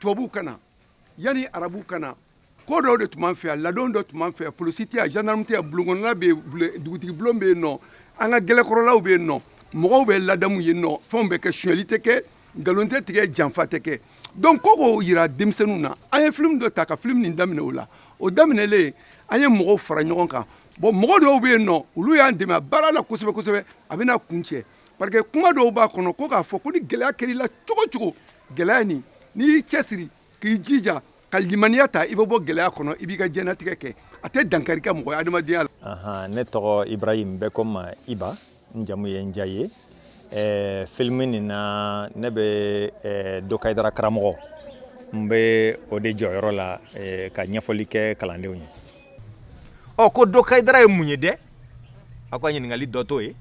Tubabuw ka na, yanni arabuw ka na, ko dɔw de tun b'an fɛ yan, ladon dɔ tun b'an fɛ yan. Polisi tɛ yan, gendarme tɛ yan, bulonkɔnɔna bɛ yen, dugutigi bulon bɛ yen nɔ, an ka gɛlɛkɔrɔlaw bɛ yen nɔ, mɔgɔw bɛ ladamu yen nɔ, fɛnw bɛ kɛ, sonyali tɛ kɛ, nkalon tɛ tigɛ, janfa tɛ kɛ. Donc ko k'o yira denmisɛnninw na, an ye film dɔ ta ka film nin daminɛ o la. O daminɛlen, an ye mɔgɔw fara ɲɔgɔn kan. Bon, mɔgɔ dɔw bɛ yen nɔ, olu y'an dɛmɛ baara la kosɛbɛ kosɛbɛ. A bɛna kun cɛ, parce que kuma dɔw b'a kɔnɔ ko k'a fɔ ko ni gɛlɛya kɛr'i la cogo cogo, gɛlɛya nin, n'i y'i cɛsiri k'i jija ka limaniya ta, i bɛ bɔ gɛlɛya kɔnɔ, i b'i ka diɲɛnatigɛ kɛ, a tɛ dankari kɛ mɔgɔ ye adamadenya la. Ne tɔgɔ Ibrahim, bɛɛ ko n ma Iba, n jamu ye Njaye ye. Film nin na, ne bɛ Dokayidara karamɔgɔ, n bɛ o de jɔyɔrɔ la ka ɲɛfɔli kɛ kalandenw ye. Ɔ, ko Dokayidara ye mun ye dɛ? Aw ka ɲininkali dɔ t'o ye.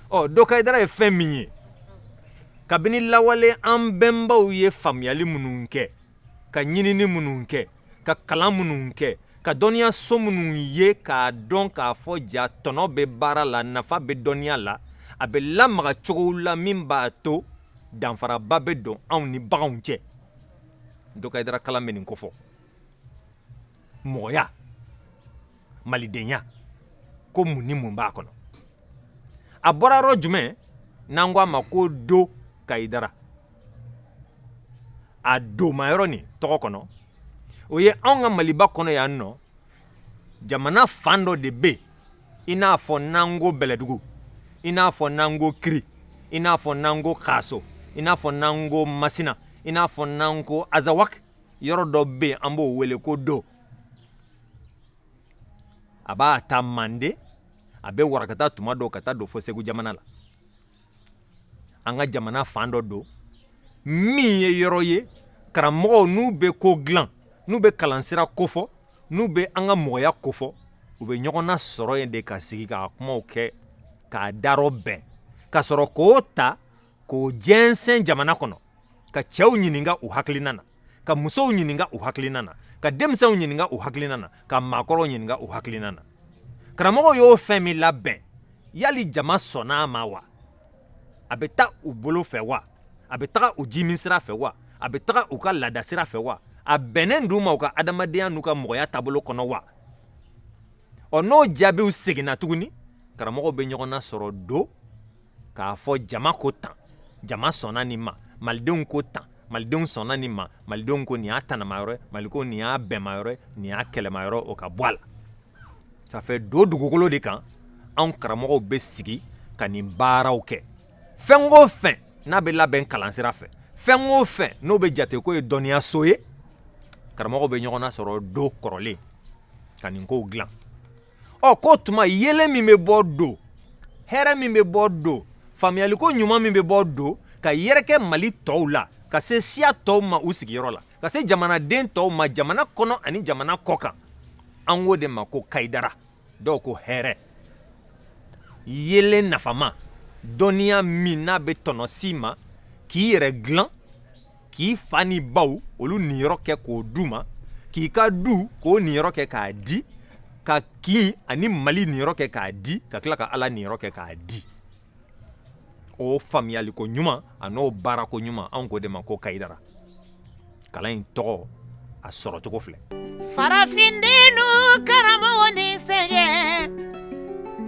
Ɔ, Dokayidara ye fɛn min ye, kabini lawale an bɛnbaw ye faamuyali minnu kɛ, ka ɲinini minnu kɛ, ka kalan minnu kɛ, ka dɔnniya so minnu ye, k'a dɔn k'a fɔ ja tɔnɔ bɛ baara la, nafa bɛ dɔnniya la, a bɛ lamaga cogo la min b'a to danfaraba bɛ don anw ni baganw cɛ. Dokayidara kalan bɛ nin kofɔ: mɔgɔya, malidenya, ko mun ni mun b'a kɔnɔ. A bɔra yɔrɔ jumɛn n'an ko a ma ko Do Kayidara? A doma yɔrɔ nin tɔgɔ kɔnɔ, o ye anw ka Maliba kɔnɔ yan nɔ, jamana fan dɔ de bɛ, i n'a fɔ n'an ko Bɛlɛdugu, i n'a fɔ n'an ko Kiri, i n'a fɔ n'an ko Kaso, i n'a fɔ n'an ko Masina, i n'a fɔ n'an ko Azawak. Yɔrɔ dɔ bɛ yen, an b'o wele ko Do. A b'a ta Mande, a bɛ warakata tuma dɔw ka taa don fo Segu jamana la. An ka jamana fan dɔ don min ye yɔrɔ ye, karamɔgɔw n'u bɛ ko dilan, n'u bɛ kalansira kofɔ, n'u bɛ an ka mɔgɔya kofɔ, u bɛ ɲɔgɔn na sɔrɔ yen de ka sigi k'a kumaw kɛ, k'a darɔ bɛn, ka sɔrɔ k'o ta k'o jɛnsɛn jamana kɔnɔ, ka cɛw ɲininka u hakilina na, ka musow ɲininka u hakilina na, ka denmisɛnw ɲininka u hakilina na, ka maakɔrɔw ɲininka u hakilina na. Karamɔgɔw y'o fɛn min labɛn, yali jama sɔnna a ma wa? A bɛ taa u bolo fɛ wa? A bɛ taga u jimin sira fɛ wa? A bɛ taga u ka laada sira fɛ wa? A bɛnnen d'u ma u ka adamadenya n'u ka mɔgɔya taabolo kɔnɔ wa? Ɔ, n'o jaabiw seginna tuguni, karamɔgɔw bɛ ɲɔgɔn nasɔrɔ don k'a fɔ jama ko tan, jama sɔnna nin ma, malidenw ko tan, malidenw sɔnna nin ma, malidenw ko nin y'a tanamayɔrɔ ye, mali ko nin y'a bɛnmayɔrɔ ye, nin y'a kɛlɛmayɔrɔ, o ka bɔ a la. Ça fait do dugukolo de kan, anw karamɔgɔw bɛ sigi ka nin baaraw kɛ. Fɛn o fɛn n'a bɛ labɛn kalansira fɛ, fɛn o fɛn n'o bɛ jate ko ye dɔnniyaso ye, karamɔgɔw bɛ ɲɔgɔn nasɔrɔ do kɔrɔlen ka nin kow dilan. Ɔ, k'o tuma yelen min bɛ bɔ do, hɛrɛ min bɛ bɔ do, faamuyaliko ɲuman min bɛ bɔ do ka yɛrɛkɛ Mali tɔw la, ka se siya tɔw ma u sigiyɔrɔ la, ka se jamanaden tɔw ma jamana kɔnɔ ani jamana kɔ kan, an k'o de ma ko kayidara. Dɔw ko hɛrɛ, yelen nafama, dɔnniya min n'a bɛ tɔnɔ s'i ma k'i yɛrɛ dilan, k'i fa ni baw olu niyɔrɔ kɛ k'o d'u ma, k'i ka du k'o niyɔrɔ kɛ k'a di, ka kin ani Mali niyɔrɔ kɛ k'a di, ka tila ka Ala niyɔrɔ kɛ k'a di. O faamuyaliko ɲuman a n'o baarako ɲuman, anw k'o de ma ko kayidara. Kalan in tɔgɔ a sɔrɔcogo filɛ. Farafindennu karamɔgɔ ni sɛgɛn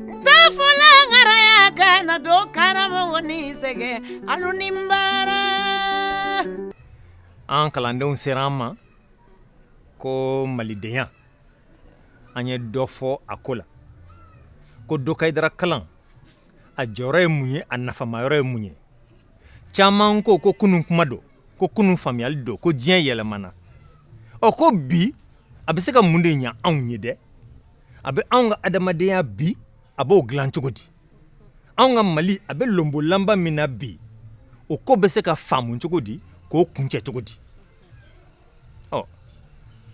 n t'a fɔla ŋaraya kana don karamɔgɔ ni sɛgɛn alu ni baara. An kalandenw sera an ma ko malidenya, an ye dɔ fɔ a ko la, ko Dokayidara kalan a jɔyɔrɔ ye mun ye, a nafamayɔrɔ ye mun ye. Caman ko ko kunun kuma don, ko kunun faamuyali don, ko diɲɛ yɛlɛmana. Ɔ, ko bi a bɛ se ka mun de ɲa anw ye dɛ? A bɛ anw ka adamadenya bi, a b'o dilan cogo di? Anw ka Mali a bɛ lonbolanba min na bi, o ko bɛ se ka faamu cogo di, k'o kuncɛ cogo di? Ɔ,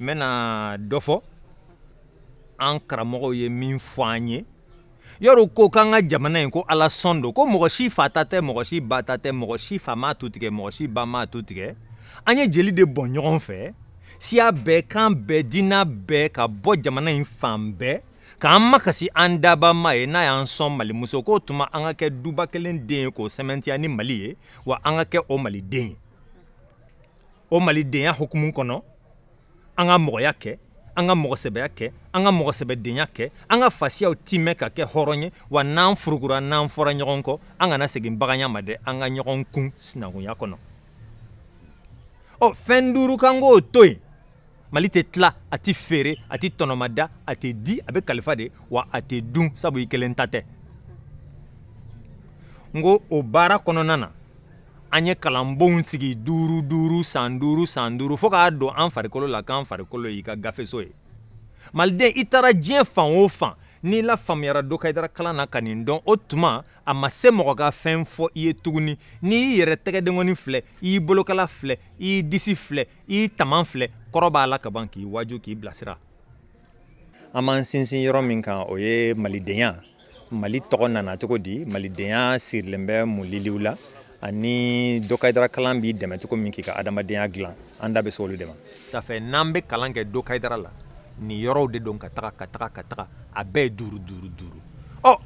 n bɛna dɔ fɔ an karamɔgɔw ye min fɔ an ye. Yɔrɔ ko k'an ka jamana in ko Ala sɔn don, ko mɔgɔ si fa ta tɛ, mɔgɔ si ba ta tɛ, mɔgɔ si fa m'a tu tigɛ, mɔgɔ si ba m'a tu tigɛ. An ye jeli de bɔn ɲɔgɔn fɛ, siya bɛɛ, kan bɛɛ, diina bɛɛ, ka bɔ jamana in fan bɛɛ k'an makasi an daba ma ye n'a y'an sɔn Mali muso. K'o tuma an ka kɛ duba kelen den ye k'o sɛmɛntiya ni Mali ye wa, an ka kɛ o Maliden ye. O malidenya hukumu kɔnɔ, an ka mɔgɔya kɛ, an ka mɔgɔsɛbɛya kɛ, an ka mɔgɔsɛbɛdenya kɛ, an ka fasiyaw timɛ ka kɛ hɔrɔn ye. Wa n'an furukura, n'an fɔra ɲɔgɔn kɔ, an kana segin baganya ma dɛ, an ka ɲɔgɔn kun sinankunya kɔnɔ. Ɔ, fɛn duuru kan k'o to yen. Mali tɛ tila, a tɛ feere, a tɛ tɔnɔmada, a tɛ di, a bɛ kalifa de, wa a tɛ dun, sabu i kelen ta tɛ. N ko o baara kɔnɔna na, an ye kalanbonw sigi duuru duuru, san duuru san duuru, fo k'a don an farikolo la k'an farikolo y'i ka gafeso ye. Maliden, i taara diɲɛ fan o fan, n'i lafaamuyara Dokayidara kalan na ka nin dɔn, o tuma a ma se mɔgɔ ka fɛn fɔ i ye tuguni. N'i y'i yɛrɛ tɛgɛdenkɔni filɛ, i y'i bolokala filɛ, i y'i disi filɛ, i y'i taman filɛ, kɔrɔ b'a la ka ban k'i waaju, k'i bilasira. An b'an sinsin yɔrɔ min kan, o ye malidenya. Mali tɔgɔ nana cogo di? Malidenya sirilen bɛ mun liliw la? Ani Dokayidara kalan b'i dɛmɛ cogo min k'i ka adamadenya dilan, an da bɛ se olu de ma. Ça fait n'an bɛ kalan kɛ Dokayidara la, nin yɔrɔw de don ka taga ka taga ka taga, a bɛɛ ye duuru duuru duuru. Ɔ,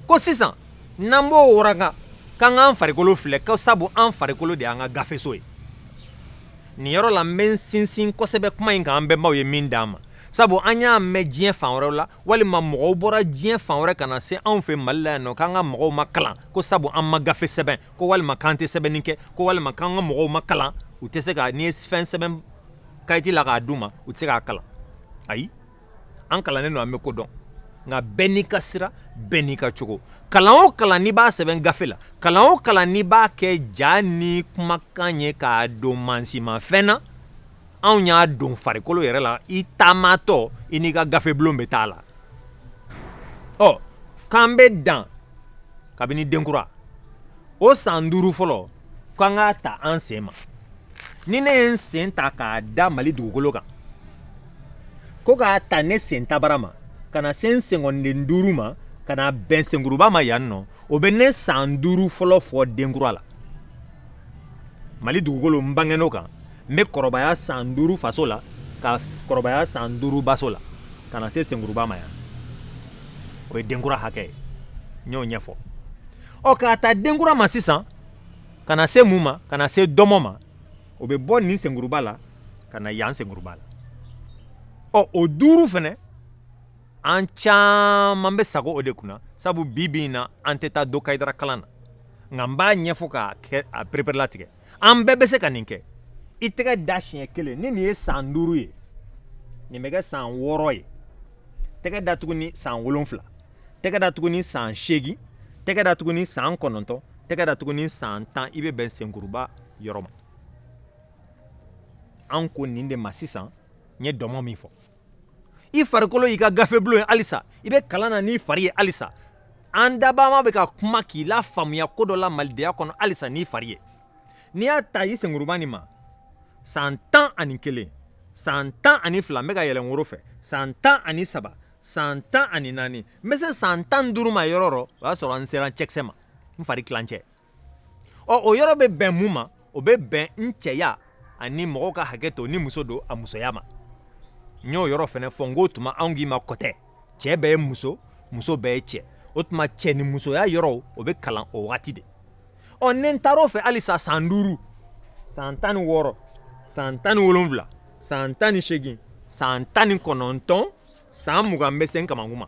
ko sisan n'an b'o waraka k'an k'an farikolo filɛ, ko sabu an farikolo de y'an ka gafeso ye. Nin yɔrɔ la, n bɛ n sinsin kosɛbɛ kuma in kan, an bɛnbaw ye min d'an ma, sabu an y'a mɛn diɲɛ fan wɛrɛw la, walima mɔgɔw bɔra diɲɛ fan wɛrɛ ka na se anw fɛ Mali la yan nɔ, k'an ka mɔgɔw ma kalan, ko sabu an ma gafe sɛbɛn, ko walima k'an tɛ sɛbɛnni kɛ, ko walima k'an ka mɔgɔw ma kalan, u tɛ se ka, n'i ye fɛn sɛbɛn kayiti la k'a d'u ma, u tɛ se k'a kalan. Ayi, an kalannen don, an bɛ ko dɔn, nka bɛɛ n'i ka sira, bɛɛ n'i ka cogo. Kalan o kalan n'i b'a sɛbɛn gafe la, kalan o kalan n'i b'a kɛ ja ni kumakan ye k'a don mansinmafɛn na, anw y'a don farikolo yɛrɛ la. I taamatɔ, i n'i ka gafebulon bɛ taa la. Ɔ, k'an bɛ dan kabini denkura, o san 5 fɔlɔ, k'an k'a ta an sen ma. Ni ne ye n sen ta k'a da Mali dugukolo kan, ko k'a ta ne sen tabara ma ka na se n senkɔniden 5 ma, ka na bɛn senkuruba ma yan nɔ, o bɛ ne san 5 fɔlɔ fɔ denkura la. Mali dugukolo, n bangenn'o kan, n bɛ kɔrɔbaya san 5 faso la, ka kɔrɔbaya san 5 baso la, ka na se senkuruba ma yan, o ye denkura hakɛ ye. N y'o ɲɛfɔ. Ɔ, k'a ta denkura ma sisan ka na se mun ma? Ka na se dɔmɔ ma. O bɛ bɔ nin senkuruba la ka na yan senkuruba la. Ɔ, o 5 fɛnɛ, an caman bɛ sago o de kunna, sabu bi bi in na, an tɛ taa Dokayidara kalan na, nka n b'a ɲɛfɔ k'a kɛ a pereperelatigɛ. An bɛɛ bɛ se ka nin kɛ. I tɛgɛ da siɲɛ kelen, ni nin ye san 5 ye, nin bɛ kɛ san 6 ye. Tɛgɛ da tuguni, san 7. Tɛgɛ da tuguni, san 8. Tɛgɛ da tuguni, san 9. Tɛgɛ da tuguni, san 10. I bɛ bɛn senkuruba yɔrɔ ma. An ko nin de ma sisan, n ye dɔmɔ min fɔ, i farikolo y'i ka gafebulon ye halisa, i bɛ kalan na n'i fari ye halisa. An dabama bɛ ka kuma k'i la faamuya ko dɔ la malidenya kɔnɔ halisa n'i fari ye. N'i y'a ta i senkuruba nin ma, san 11, san 12, n bɛ ka yɛlɛn woro fɛ, san 13, san 14, n bɛ se san 15 ma yɔrɔ o yɔrɔ, o y'a sɔrɔ n sera n cɛkisɛ ma, n fari tilancɛ. Ɔ, o yɔrɔ bɛ bɛn mun ma? O bɛ bɛn n cɛya ani mɔgɔw ka hakɛ to, ni muso don, a musoya ma. N y'o yɔrɔ fɛnɛ fɔ. N k'o tuma anw k'i ma kɔtɛ, cɛ bɛɛ ye muso, muso bɛɛ ye cɛ. O tuma cɛ ni musoya yɔrɔw, o bɛ kalan o waati de. Ɔ, ni n taar'o fɛ halisa, san 5, san 16, san 17, san 18, san 19, san 20, bɛ se n kamankun ma.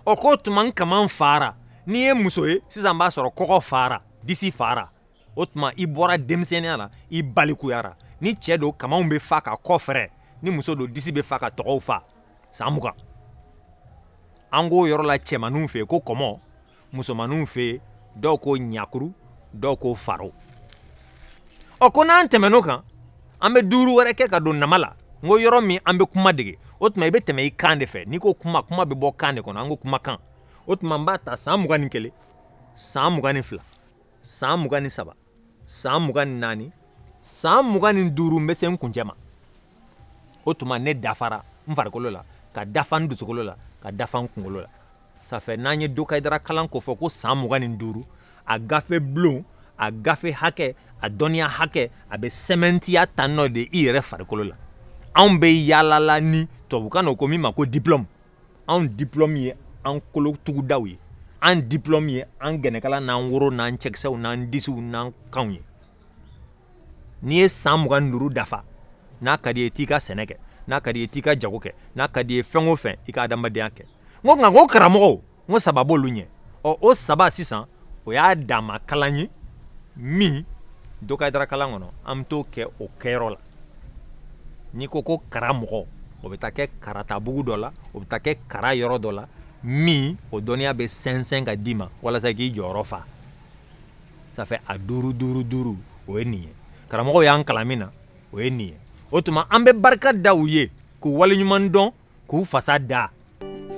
Ɔ, k'o tuma n kaman fara, n'i ye muso ye sisan, b'a sɔrɔ kɔgɔ fara, disi fara. O tuma i bɔra denmisɛnninya la, i balikuyara. Ni cɛ don, kamanw bɛ fa ka kɔ fɛrɛ. Ni muso don, disi bɛ fa ka tɔgɔw fa. San 20, an k'o yɔrɔ la, cɛmaninw fɛ yen ko kɔmɔ, musomaninw fɛ yen, dɔw ko ɲakuru, dɔw ko faro. Ɔ, ko n'an tɛmɛn'o kan, an bɛ 5 wɛrɛ kɛ ka don nama la. N ko yɔrɔ min an bɛ kuma dege, o tuma i bɛ tɛmɛ i kan de fɛ. N'i ko kuma, kuma bɛ bɔ kan de kɔnɔ. An ko kumakan. O tuma n b'a ta san 21, san 22, san 23, san 24, san 25, n bɛ se n kuncɛ ma. O tuma ne dafara n farikolo la, ka dafa n dusukolo la, ka dafa n kunkolo la. Ça fait n'an ye Dokayidara kalan ko fɔ ko san 25, a gafe bulon, a gafe hakɛ, a dɔnniya hakɛ, a bɛ sɛmɛntiya tan nɔ de i yɛrɛ farikolo la. Anw bɛ yaalala ni tubabukan na, o ko min ma ko diplôme. Anw diplôme ye an kolotugudaw ye, an diplôme ye an gɛnɛkala n'an woro n'an cɛkisɛw n'an disiw n'an kanw ye. N'i ye san 25 dafa, n'a ka di i ye, t'i ka sɛnɛ kɛ, n'a ka di i ye, t'i ka jago kɛ, n'a ka di i ye, fɛn o fɛn, i ka adamadenya kɛ. N ko nka ko karamɔgɔw, n ko saba b'olu ɲɛ. Ɔ, o saba sisan, o y'a dama kalan ye min Dokayidara kalan kɔnɔ, an bɛ t'o kɛ o kɛyɔrɔ la. N'i ko ko karamɔgɔ, o bɛ taa kɛ karatabugu dɔ la, o bɛ taa kɛ kara yɔrɔ dɔ la min o dɔnniya bɛ sɛnsɛn ka d'i ma walasa k'i jɔyɔrɔ fa. Ça fait a duuru duuru duuru, o ye nin ye. Karamɔgɔw y'an kalan min na, o ye nin ye. O tuma an bɛ barika da u ye, k'u waleɲuman dɔn, k'u fasa da.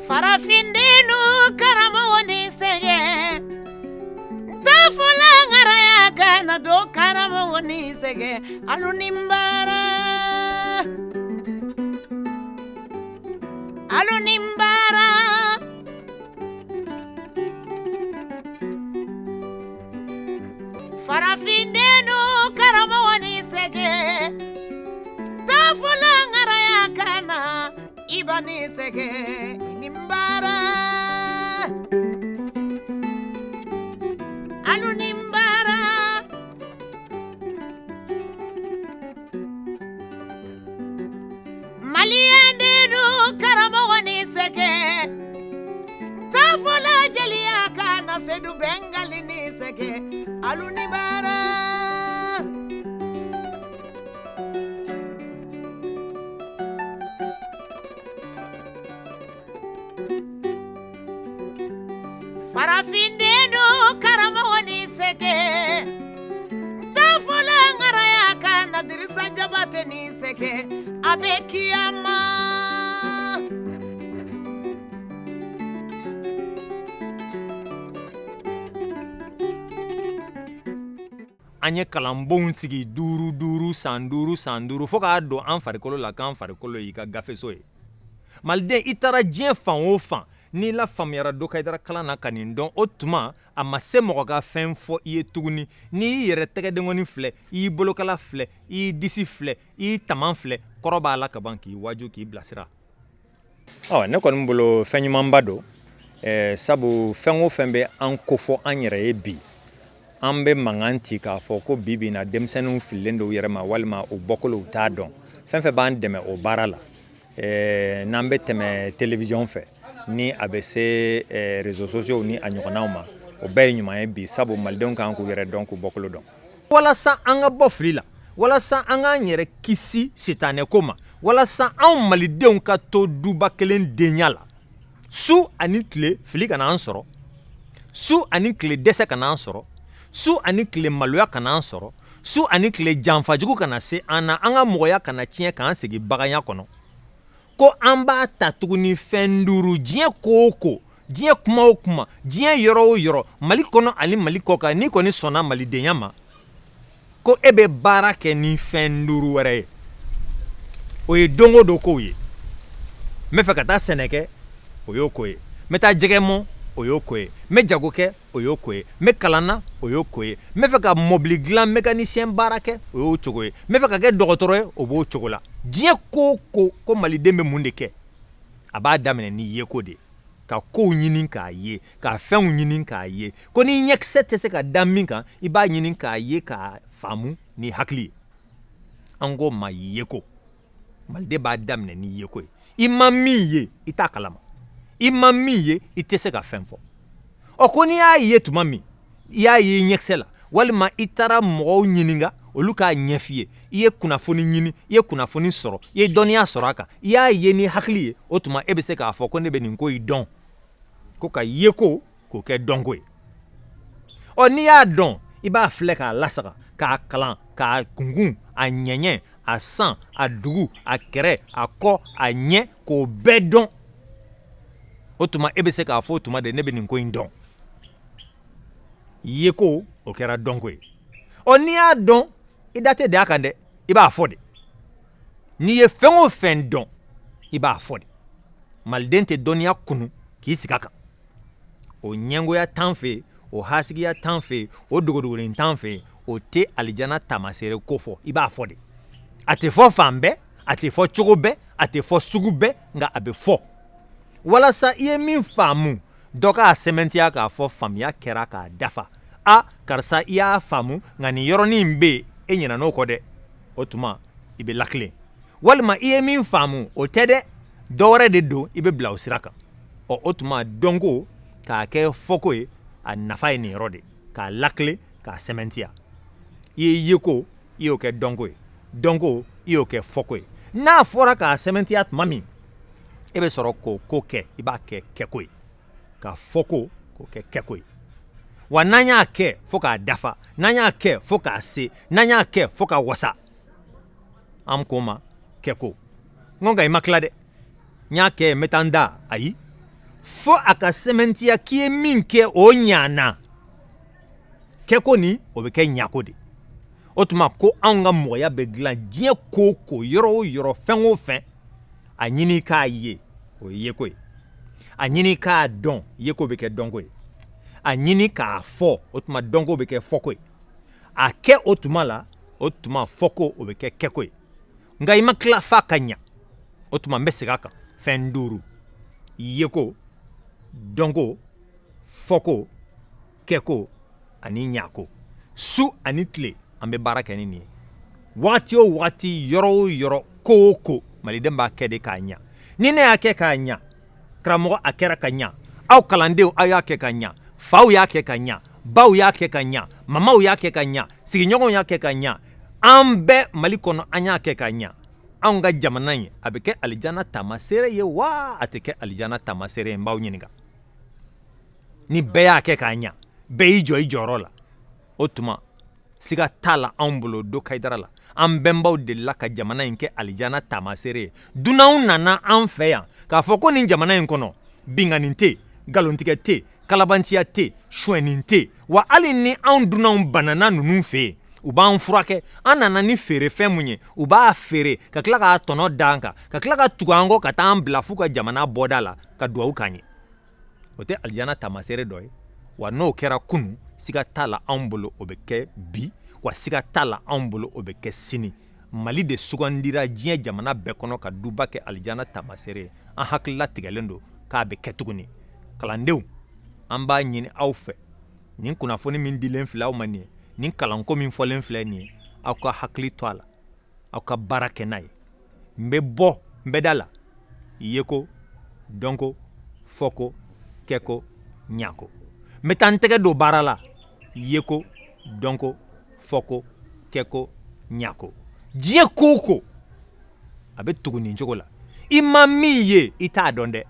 Farafindennu karamɔgɔ ni sɛgɛ, n t'a fɔla ŋaraya kana don karamɔgɔ ni sɛgɛ, alu ni baara, alu ni baara. Farafindennu karamɔgɔ ni sɛgɛ, n t'a fɔla ŋaraya kana iba ni sɛgɛ, ni baara, alu ni baara. Maliyɛndennu karamɔgɔ ni sɛgɛ, n t'a fɔla jeliya kana Sedu Bɛngali ni sɛgɛ, alu ni baara. Farafindennu karamɔgɔ ni sɛgɛ, n t'a fɔla ŋaraya kana Dirisa Jabate ni sɛgɛ, a bɛ kiyama. An ye kalanbonw sigi duuru duuru, san duuru san duuru, fo k'a don an farikolo la k'an farikolo y'i ka gafeso ye. Maliden, i taara diɲɛ fan o fan, n'i lafaamuyara Dokayidara kalan na ka nin dɔn, o tuma a ma se mɔgɔ ka fɛn fɔ i ye tuguni. N'i y'i yɛrɛ tɛgɛdenkɔni filɛ, i y'i bolokala filɛ, i y'i disi filɛ, i y'i taman filɛ, kɔrɔ b'a la ka ban k'i waaju, k'i bilasira. Ɔ, ne kɔni bolo fɛn ɲumanba don, sabu fɛn o fɛn bɛ an kofɔ an yɛrɛ ye bi, an bɛ mankan ci k'a fɔ ko bi bi na denmisɛnninw fililen don u yɛrɛ ma walima u bɔkolow t'a dɔn. Fɛn fɛn b'an dɛmɛ o baara la, n'an bɛ tɛmɛ télévision fɛ, ni a bɛ se réseaux sociaux ni a ɲɔgɔnnaw ma, o bɛɛ ye ɲuman ye bi, sabu malidenw kan k'u yɛrɛ dɔn, k'u bɔkolo dɔn, walasa an ka bɔ fili la, walasa an k'an yɛrɛ kisi sitanɛko ma, walasa anw malidenw ka to duba kelen denya la su ani tile. Fili kana an sɔrɔ su ani tile, dɛsɛ kana an sɔrɔ su ani tile, maloya kana an sɔrɔ su ani tile, janfajugu kana se an na, an ka mɔgɔya kana tiɲɛ k'an sigi baganya kɔnɔ. Ko an b'a ta tuguni fɛn duuru, diɲɛ ko o ko, diɲɛ kuma o kuma, diɲɛ yɔrɔ o yɔrɔ, Mali kɔnɔ ani Mali kɔ kan, n'i kɔni sɔnna malidenya ma, ko e bɛ baara kɛ ni fɛn duuru wɛrɛ ye. O ye don o don kow ye. N bɛ fɛ ka taa sɛnɛ kɛ, o y'o ko ye. N bɛ taa jɛgɛ mɔ, o y'o ko ye. N bɛ jago kɛ, o y'o ko ye. N bɛ kalan na, o y'o ko ye. N bɛ fɛ ka mɔbili dilan, mécanicien baara kɛ, o y'o cogo ye. N bɛ fɛ ka kɛ dɔgɔtɔrɔ ye, o b'o cogo la. Diɲɛ ko o ko, ko maliden bɛ mun de kɛ, a b'a daminɛ ni yeko de ye, ka kow ɲini k'a ye, ka fɛnw ɲini k'a ye. Ko ni ɲɛkisɛ tɛ se ka da min kan, i b'a ɲini k'a ye, k'a faamu ni hakili ye. An k'o ma yeko. Maliden b'a daminɛ ni yeko ye. I ma min ye, i t'a kalama. I ma min ye, i tɛ se ka fɛn fɔ. Ɔ, ko n'i y'a ye tuma min, i y'a ye i ɲɛkisɛ la, walima i taara mɔgɔw ɲininka, olu k'a ɲɛf'i ye, i ye kunnafoni ɲini, i ye kunnafoni sɔrɔ, i ye dɔnniya sɔrɔ a kan, i y'a ye ni hakili ye, o tuma e bɛ se k'a fɔ ko ne bɛ nin ko in dɔn. Ko ka yeko k'o kɛ dɔnko ye. Ɔ, n'i y'a dɔn, i b'a filɛ k'a lasaga, k'a kalan, k'a kunkun, a ɲɛɲɛ, a san, a dugu, a kɛrɛ, a kɔ, a ɲɛ, k'o bɛɛ dɔn. O tuma e bɛ se k'a fɔ o tuma de, ne bɛ nin ko in dɔn. Yeko, o kɛra dɔnko ye. Ɔ, n'i y'a dɔn, i da tɛ da a kan dɛ, i b'a fɔ de. N'i ye fɛn o fɛn dɔn, i b'a fɔ de. Maliden tɛ dɔnniya kunu k'i sigi a kan. O ɲɛngoya t'an fɛ yen, o hasigiya t'an fɛ yen, o dogodogonin t'an fɛ yen. O tɛ alijana taamasere ko fɔ, i b'a fɔ de. A tɛ fɔ fan bɛɛ, a tɛ fɔ cogo bɛɛ, a tɛ fɔ sugu bɛɛ, nka a bɛ fɔ walasa i ye min faamu, dɔ k'a sɛmɛntiya k'a fɔ faamuya kɛra k'a dafa. A karisa, i y'a faamu, nka nin yɔrɔnin bɛ yen, e ɲinɛn'o kɔ dɛ, o tuma i bɛ lakilen, walima i ye min faamu o tɛ dɛ, dɔ wɛrɛ de don, i bɛ bila o sira kan. Ɔ o tuma dɔnko k'a kɛ fɔko ye, a nafa ye nin yɔrɔ de, k'a lakilen, k'a sɛmɛntiya. I ye yeko, i y'o kɛ dɔnko ye, dɔnko, i y'o kɛ fɔko ye. N'a fɔra k'a sɛmɛntiya tuma min, e bɛ sɔrɔ k'o ko kɛ, i b'a kɛ kɛko ye, ka fɔko k'o kɛ kɛko ye. Wa n'an y'a kɛ fo k'a dafa, n'an y'a kɛ fo k'a se, n'an y'a kɛ fo ka wasa, an k'o ma kɛko. N ko nka i ma tila dɛ, n y'a kɛ, n bɛ taa n da, ayi, fo a ka sɛmɛntiya k'i ye min kɛ o ɲana. Kɛko nin, o bɛ kɛ ɲako de. O tuma ko anw ka mɔgɔya bɛ dilan diɲɛ ko o ko, yɔrɔ o yɔrɔ, fɛn o fɛn, a ɲini k'a ye, o ye yeko ye. A ɲini k'a dɔn, yeko bɛ kɛ dɔnko ye. A ɲini k'a fɔ, o tuma dɔnko bɛ kɛ fɔko ye. A kɛ o tuma la, o tuma fɔko o bɛ kɛ kɛko ye. Nka i ma tila f'a ka ɲa. O tuma n bɛ segin a kan, fɛn duuru: yeko, dɔnko, fɔko, kɛko ani ɲako. Su ani tile an bɛ baara kɛ ni nin ye. Wagati o wagati, yɔrɔ o yɔrɔ, ko o ko, maliden b'a kɛ de k'a ɲa. Ni ne y'a kɛ k'a ɲa, karamɔgɔ a kɛra ka ɲa, aw kalandenw aw y'a kɛ ka ɲa, faw y'a kɛ ka ɲa, baw y'a kɛ ka ɲa, mamaw y'a kɛ ka ɲa, sigiɲɔgɔnw y'a kɛ ka ɲa, an bɛɛ Mali kɔnɔ an y'a kɛ ka ɲa. Anw ka jamana in, a bɛ kɛ alijana taamasere ye wa a tɛ kɛ alijana taamasere ye? N b'aw ɲininka. Ni bɛɛ y'a kɛ k'a ɲa, bɛɛ y'i jɔ i jɔyɔrɔ la, o tuma siga t'a la anw bolo do kayidara la, an bɛnbaw delila ka jamana in kɛ alijana taamasere ye. Dunanw nana an fɛ yan k'a fɔ ko nin jamana in kɔnɔ binkanni tɛ, nkalontigɛ tɛ, kalabantiya tɛ, sonyɛni tɛ. Wa hali ni anw dunanw banana ninnu fɛ yen, u b'an furakɛ. An nana ni feerefɛn mun ye, u b'a feere ka tila k'a tɔnɔ d'an kan, ka tila ka tugu an kɔ ka taa an bila f'u ka jamana bɔda la ka duwawu k'an ye. O tɛ alijana taamasere dɔ ye wa? N'o kɛra kunu, siga t'a la anw bolo o bɛ kɛ bi, wa siga t'a la anw bolo o bɛ kɛ sini. Mali de sugandira diɲɛ jamana bɛɛ kɔnɔ ka duba kɛ alijana taamasere ye. An hakilila tigɛlen don k'a bɛ kɛ tuguni. Kalandenw, an b'a ɲini aw fɛ, nin kunnafoni min dilen filɛ aw ma nin ye, nin kalanko min fɔlen filɛ nin ye, aw ka hakili to a la, aw ka baara kɛ n'a ye. N bɛ bɔ n bɛ da la, yeko, dɔnko, fɔko, kɛko, ɲako. N bɛ taa n tɛgɛ don baara la, yeko, dɔnko, fɔko, kɛko, ɲako. Diɲɛ ko o ko a bɛ tugu nin cogo la. I ma min ye, i t'a dɔn dɛ.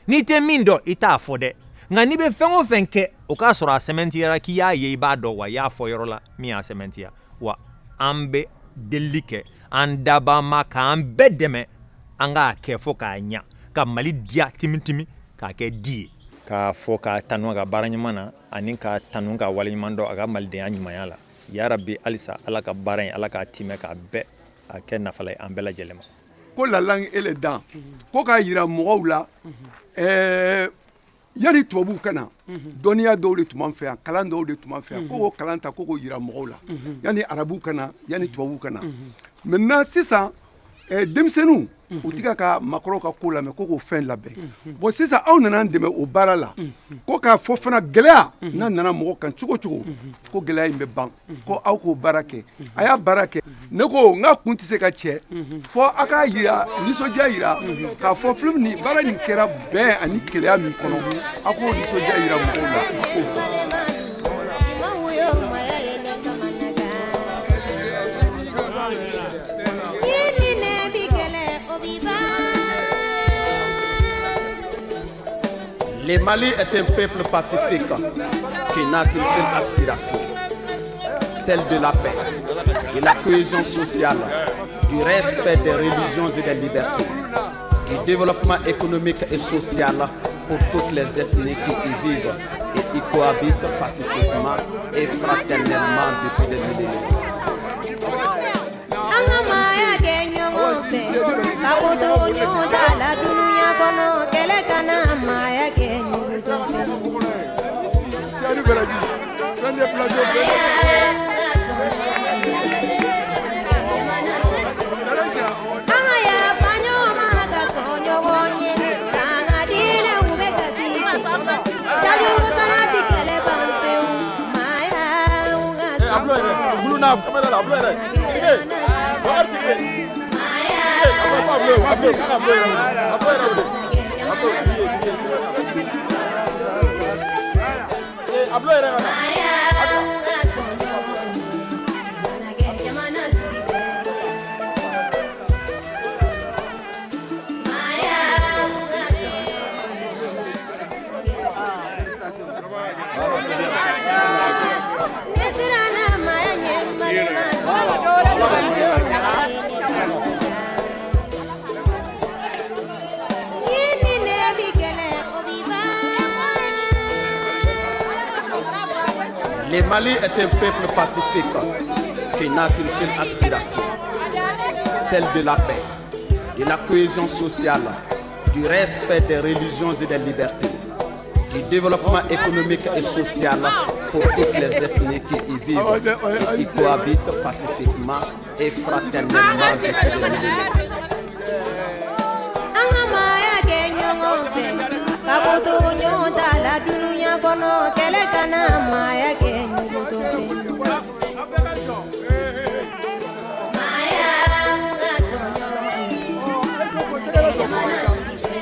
N'i tɛ min dɔn, i t'a fɔ dɛ. Nka n'i bɛ fɛn o fɛn kɛ, o k'a sɔrɔ a sɛmɛntiyara k'i y'a ye, i b'a dɔn, wa i y'a fɔ yɔrɔ la min y'a sɛmɛntiya. Wa an bɛ delili kɛ an dabaa ma k'an bɛɛ dɛmɛ an k'a kɛ fo k'a ɲa, ka Mali diya timitimi k'a kɛ di ye. K'a fɔ k'a tanu a ka baara ɲuman na, ani k'a tanu k'a waleɲuman dɔn a ka malidenya ɲumanya la. Yarabi, halisa Ala ka baara in, Ala k'a timɛ k'a bɛɛ a kɛ nafala ye an bɛɛ lajɛlen ma. Ko la langue et les dents, ko k'a yira mɔgɔw la, yanni tubabuw ka na, dɔnniya dɔw de tun b'an fɛ yan, kalan dɔw de tun b'an fɛ yan, ko k'o kalan ta, ko k'o yira mɔgɔw la yanni arabuw ka na, yanni tubabuw ka na. Maintenant sisan, denmisɛnninw u tɛ ka maakɔrɔw ka ko lamɛn, ko k'o fɛn labɛn. Bon, sisan aw nana an dɛmɛ o baara la, ko k'a fɔ fana gɛlɛya n'a nana mɔgɔ kan cogo cogo, ko gɛlɛya in bɛ ban, ko aw k'o baara kɛ. A y'a baara kɛ. Ne ko n ka kun tɛ se ka cɛ fɔ a k'a yira, nisɔndiya yira k'a fɔ film nin baara nin kɛra bɛn ani keleya min kɔnɔ, aw k'o nisɔndiya yira mɔgɔw la, a k'o fɔ. Le Mali est un peuple pacifique qui n'a qu'une seule aspiration, celle de la paix, de la cohésion sociale, du respect des religions et des libertés, du développement économique et social pour toutes les ethnies qui y vivent et y cohabitent pacifiquement et fraternellement depuis des millénaires. An ka maaya kɛ ɲɔgɔn fɛ, ka ko to ɲɔgɔn ta la dunuya kɔnɔ, kɛlɛ kana maaya kɛ ɲɔgɔn fɛ. An ka yafa ɲɔgɔn ma ka sɔn ɲɔgɔn ye, k'an ka diinɛw bɛ kasi sigi, tajuru sara ti kɛlɛ ban pewu, maaya ka sɔn. Le Mali est un peuple pacifique qui n'a qu'une seule aspiration, celle de la paix, de la cohésion sociale, du respect des religions et des libertés, du développement économique et social pour toutes les ethnies qui y vivent et qui cohabitent pacifiquement et fraternellement depuis des millénaires. An ka maaya kɛ ɲɔgɔn fɛ ka ko to ɲɔgɔn ta la dunuya kɔnɔ kɛlɛ kana maaya kɛ ɲugutɔ fɛ. Maaya an ka sɔn ɲɔgɔn ye, jamana sigi bɛɛ.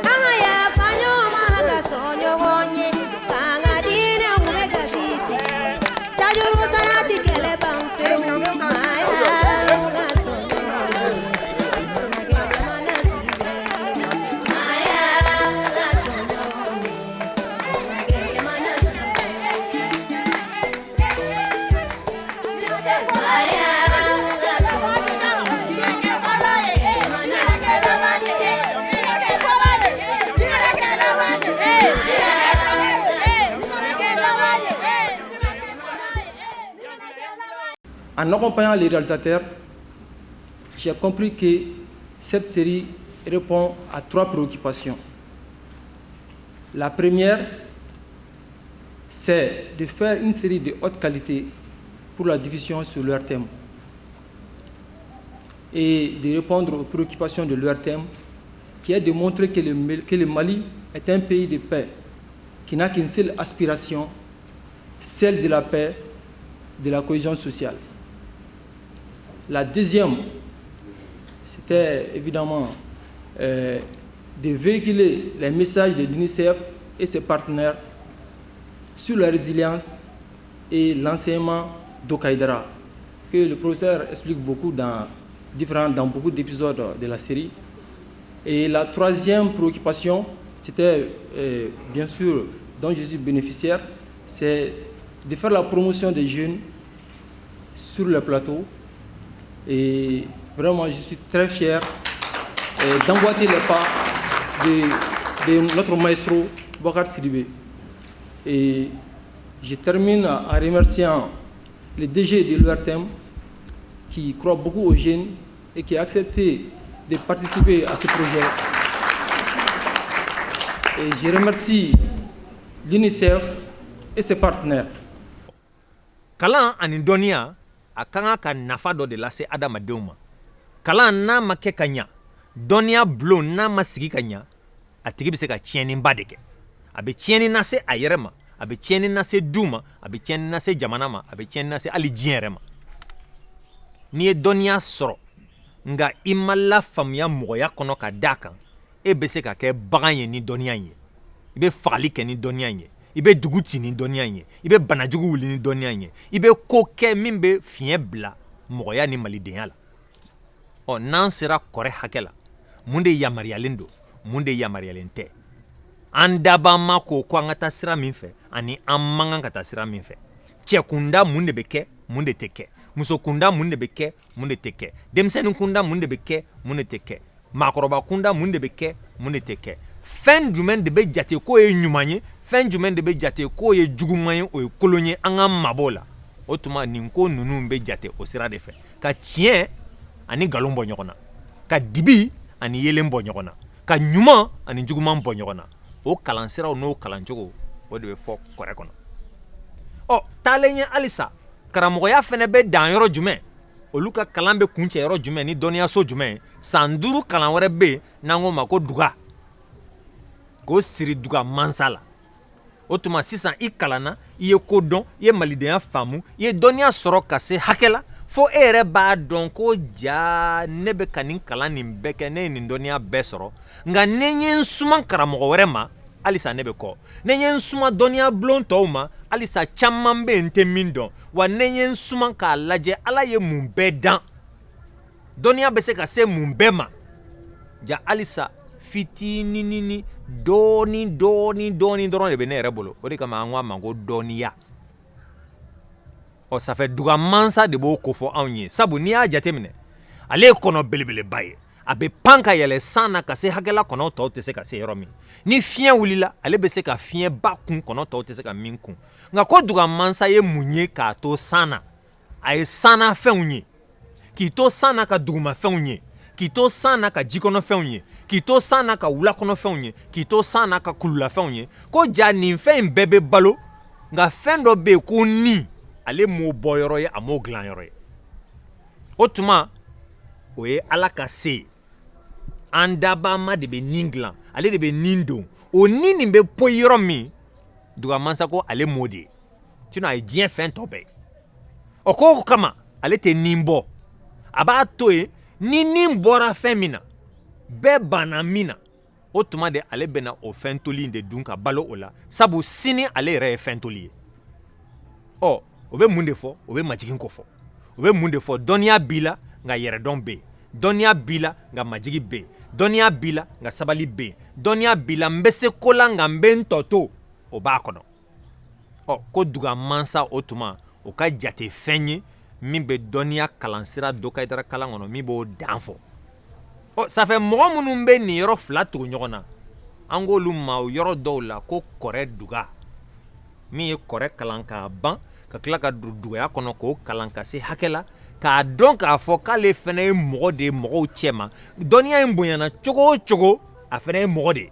An ka yafa ɲɔgɔn ma ka sɔn ɲɔgɔn ye, k'an ka diinɛw bɛ ka sinsin. Tajuru sara ti kɛlɛ ban fewu. Maaya an ka sɔn ɲɔgɔn ye, jamana sigi bɛɛ. Maaya an ka sɔn ɲɔgɔn ye, jamana sigi bɛɛ. Maaya an ka sɔn ɲɔgɔn ye, jamana sigi En accompagnant les réalisateurs, j'ai compris que cette série répond à trois préoccupations. La première, c'est de faire une série de haute qualité pour la diffusion sur l'ORTM et de répondre aux préoccupations de l'ORTM, qui est de montrer que le Mali est un pays de paix, qui n'a qu'une seule aspiration, celle de la paix, de la cohésion sociale. La deuxième, c'était évidemment de véhiculer les messages de l'UNICEF et ses partenaires sur la résilience et l'enseignement d'Okaïdara, que le professeur explique beaucoup dans beaucoup d'épisodes de la série. Et la troisième préoccupation, c'était bien sûr, dont je suis bénéficiaire, c'est de faire la promotion des jeunes sur le plateau. Et vraiment, je suis très fier d'emboîter les pas de notre maestro Bokar Sidibé. Et je termine en remerciant le DG de l'ORTM qui croit beaucoup aux jeunes et qui a accepté de participer à ce projet. Et je remercie l'UNICEF et ses partenaires. Kalan ani dɔnniya a ka kan ka nafa dɔ de lase adamadenw ma. Kalan n'a ma kɛ ka ɲa, dɔnniya bulon n'a ma sigi ka ɲa, a tigi bɛ se ka tiɲɛniba de kɛ. A bɛ tiɲɛni lase a yɛrɛ ma, a bɛ tiɲɛni lase du ma, a bɛ tiɲɛni lase jamana ma, a bɛ tiɲɛni lase hali diɲɛ yɛrɛ ma. N'i ye dɔnniya sɔrɔ nka i ma lafaamuya mɔgɔya kɔnɔ ka d'a kan, e bɛ se ka kɛ bagan ye ni dɔnniya in ye, i bɛ fagali kɛ ni dɔnniya in ye, i bɛ dugu ci ni dɔnniya in ye, i bɛ banajugu wuli ni dɔnniya in ye, i bɛ ko kɛ min bɛ fiɲɛ bila mɔgɔya ni malidenya la. Ɔ, n'an sera kɔrɛ hakɛ la, mun de yamaruyalen don, mun de yamaruyalen tɛ? An dabaa ma ko ko an ka taa sira min fɛ ani an man kan ka taa sira min fɛ. Cɛ kunda, mun de bɛ kɛ, mun de tɛ kɛ? Muso kunda, mun de bɛ kɛ, mun de tɛ kɛ? Denmisɛnnin kunda, mun de bɛ kɛ, mun de tɛ kɛ? Maakɔrɔba kunda, mun de bɛ kɛ, mun de tɛ kɛ? Fɛn jumɛn de bɛ jate k'o ye ɲuman ye, fɛn jumɛn de bɛ jate k'o ye juguman ye, o ye kolon ye, an ka mabɔ la? O tuma, nin ko ninnu bɛ jate o sira de fɛ, ka tiɲɛ ani nkalon bɔ ɲɔgɔn na, ka dibi ani yeelen bɔ ɲɔgɔn na, ka ɲuman ani juguman bɔ ɲɔgɔn na. O kalansiraw n'o kalancogo, o de bɛ fɔ kɔrɛ kɔnɔ. Ɔ, taalen ɲɛ halisa, karamɔgɔya fɛnɛ bɛ dan yɔrɔ jumɛn? Olu ka kalan bɛ kuncɛ yɔrɔ jumɛn ni dɔnniyaso jumɛn ye? San 5 kalan wɛrɛ bɛ yen n'an k'o ma ko duga, k'o siri duga mansa la. O tuma sisan i kalanna, i ye ko dɔn, i ye malidenya faamu, i ye dɔnniya sɔrɔ ka se hakɛ la fo e yɛrɛ b'a dɔn ko ja ne bɛ ka nin kalan nin bɛɛ kɛ, ne ye nin dɔnniya bɛɛ sɔrɔ, nka ni n ye n suma karamɔgɔ wɛrɛ ma halisa ne bɛ kɔ, ni n ye n suma dɔnniya bulon tɔw ma halisa caman bɛ yen n tɛ min dɔn, wa ni n ye n suma k'a lajɛ Ala ye mun bɛɛ dan, dɔnniya bɛ se ka se mun bɛɛ ma, ja halisa fitininini dɔɔni dɔɔni dɔɔni dɔrɔn de bɛ ne yɛrɛ bolo. O de kama an ko a ma ko dɔnniya. Ɔ ça fait duga mansa de b'o kofɔ anw ye, sabu n'i y'a jateminɛ ale ye kɔnɔ belebeleba ye, a bɛ pan ka yɛlɛ san na ka se hakɛ la kɔnɔ tɔw tɛ se ka se yɔrɔ min. Ni fiɲɛ wulila ale bɛ se ka fiɲɛba kun, kɔnɔ tɔw tɛ se ka min kun. Nka ko duga mansa ye mun ye k'a to san na? A ye sannafɛnw ye, k'i to san na ka dugumafɛnw ye, k'i to san na ka jikɔnɔfɛnw ye, k'i to san na ka wulakɔnɔfɛnw ye, k'i to san na ka kululafɛnw ye. Ko ja nin fɛn in bɛɛ bɛ balo, nka fɛn dɔ bɛ yen ko ni ale m'o bɔ yɔrɔ ye, a m'o dilan yɔrɔ ye. O tuma o ye Ala ka se ye. An dabama de bɛ nin dilan, ale de bɛ nin don. O ni nin bɛ poyi yɔrɔ min, duga mansa ko ale m'o de ye, sinon a ye diɲɛ fɛn tɔ bɛɛ ye. O ko kama ale tɛ nin bɔ, a b'a to yen. Ni nin bɔra fɛn min na, bɛɛ banna min na, o tuma de ale bɛna o fɛn toli in de dun ka balo o la, sabu sini ale yɛrɛ ye fɛn toli ye. Ɔ o bɛ mun de fɔ? O bɛ majigin ko fɔ. O bɛ mun de fɔ? Dɔnniya b'i la nka yɛrɛdɔn bɛ yen, dɔnniya b'i la nka majigi bɛ yen, dɔnniya b'i la nka sabali bɛ yen, dɔnniya b'i la n bɛ se ko la nka n bɛ n tɔ to, o b'a kɔnɔ. Ɔ ko duga mansa o tuma o ka jate fɛn ye min bɛ dɔnniya kalansira Dokayidara kalan kɔnɔ, min b'o dan fɔ. Ɔ ça fait mɔgɔ minnu bɛ nin yɔrɔ fila tugu ɲɔgɔn na, an k'olu ma o yɔrɔ dɔw la ko kɔrɛ duga, min ye kɔrɛ kalan k'a ban ka tila ka don dugaya kɔnɔ k'o kalan ka se hakɛ la k'a dɔn k'a fɔ k'ale fana ye mɔgɔ de ye mɔgɔw cɛma. Dɔnniya in bonyana cogo o cogo, a fana ye mɔgɔ de ye.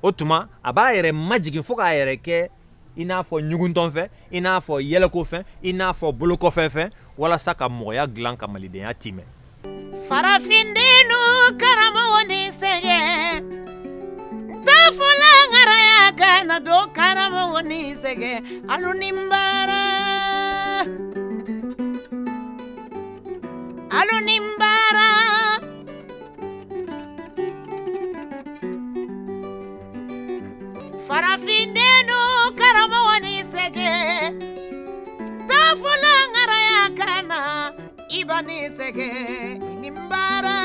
O tuma a b'a yɛrɛ majigin fo k'a yɛrɛ kɛ i n'a fɔ ɲuguntɔnfɛn, i n'a fɔ yɛlɛkofɛn, i n'a fɔ bolokɔfɛfɛn, walasa ka mɔgɔya dilan ka malidenya timɛ. Farafindennu karamɔgɔ ni sɛgɛn, n t'a fɔla ŋaraya kana don karamɔgɔ ni sɛgɛn, alu ni baara, alu ni baara. Farafindennu karamɔgɔ ni sɛgɛn, n t'a fɔla ŋaraya kana iba ni sɛgɛn, i ni baara.